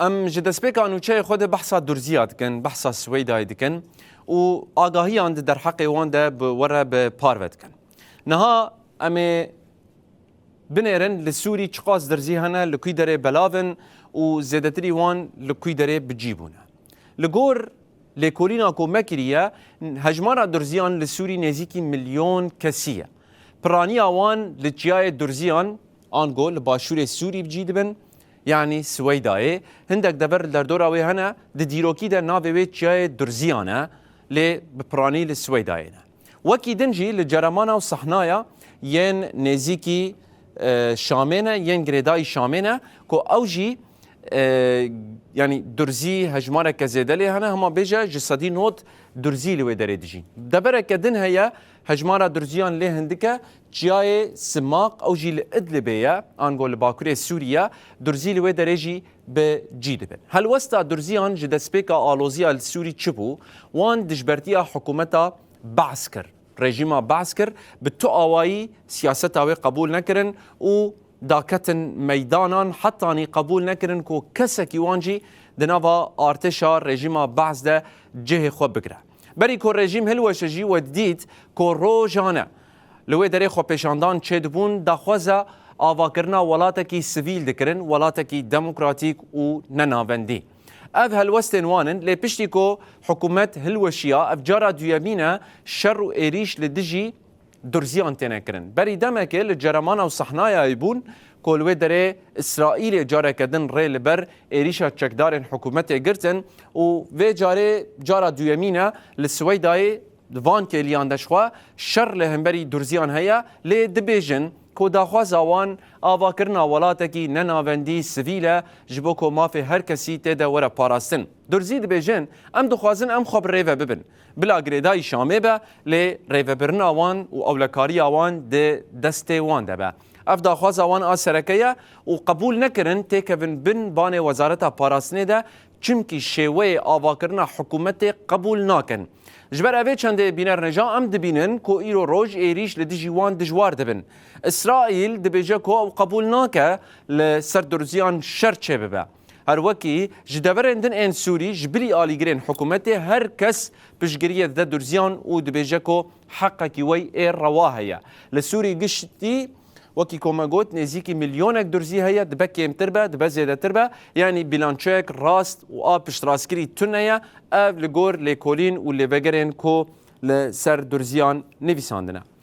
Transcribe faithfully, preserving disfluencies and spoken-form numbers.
Em ji destpêka nûçeyê xwe de behsa Durziya dikin, behsa Siweydayê dikin û agahiyan di derheqê wan de bi we re bi parve dikin. Niha em ê binêrin li Sûrî çiqas Durzî hene, li kûy derê belav in û zêdetirî wan li kûy derê bi cî bûne. Li gor lêkolîna ku me kiriye, hejmara Durziyan li Sûrî nêzîkî milyon kesî ye. Piraniya wan li çiyayê Durziyan, ango li başûrê Sûrî bi cî dibin, yanî Siweydayê. Hindek dever li derdora wê hene, di dîrokî de navê wê çiyayê Durziyan e, lê bi piranî li Siweydayê ne. Wekî din jî li Ceremana û Sehnaya yên nêzîkî, e, Şamê ne, yên girêdayî Şamê ne, ku ew jî, e, yanî Durzî hejmareke zêde lê hene, hema bêje ji sedî nod Durzî li wê derê dijîn. Devereke din heye, hejmara Durziyan lê hindik e, çiyayê Simaq, ew jî li Idlibê ye, ango li bakurê Sûrî ye, Durzî li wê derê jî bi cî dibin. Helwesta Durziyan ji destpêka aloziya li Sûrî çi bû? Wan dijbertiya hikûmeta Be's kir. Rejîma Be's kir, bi tu awayî siyaseta wê qebûl nekirin û daketin meydanan, hetanî qebûl nekirin ku kesekî wan jî di nava artêşa rejîma Be's de cihê xwe bigire. Berî ku rejîm hilweşe jî we didît ku rojane li wê derê xwepêşandan çêdibûn, daxwaza avakirina welatekî sivîl dikirin, welatekî demokratîk û nenavendî. Ev helwestên wan in, lê piştî ku hikûmet hilweşiya, ev cara duyemîn e şer û êrîş li dijî Durziyan têne kirin. Berî demekê li Ceremana û Sehnayayê bûn ku li wê derê Îsraîlê careke din rê li ber êrîşa çekdarên hikûmetê girtin û vê carê cara duyemîn e li Siweydayê di van kêliyan de jixwe şer li hemberî Durziyan heye, lê dibêjin ku daxwaza wan avakirina welatekî nenavendî sivîl e, ji bo ku mafê her kesî tê de were parastin. Durzî dibêjin, em dixwazin em xwe bi rê ve bibin. Bila girêdayî Şamê be, lê rêvebirina wan û ewlekariya wan di destê wan de be. Ev daxwaza wan a sereke ye û qebûl nekirin têkevin bin banê Wezareta Parastinê de, çimkî şêweyê avakirina hikûmetê qebûl nakin. Ji ber evê çendê bîner ne ja em dibînin ku îro roj êrîş li dijî wan dijwar dibin. Îsraîl dibêje ku ew qebûl nake li ser Durziyan şer çêbibe. Her wekî ji deverên din ên Sûrî ji bilî alîgirên hikûmetê her kes piştgiriyê dide Durziyan û dibêje ku heqekî wey ê rewa heye. Li Sûrî giştî, wekî ku me got, nêzîkî milyonek Durzî heye, dibe kêmtir be, dibe zêdetir be, yanî bîlançoyek rast û a piştrastkirî tune ye, ev li gor lêkolîn û lêvegerên ku li ser Durziyan nivîsandine.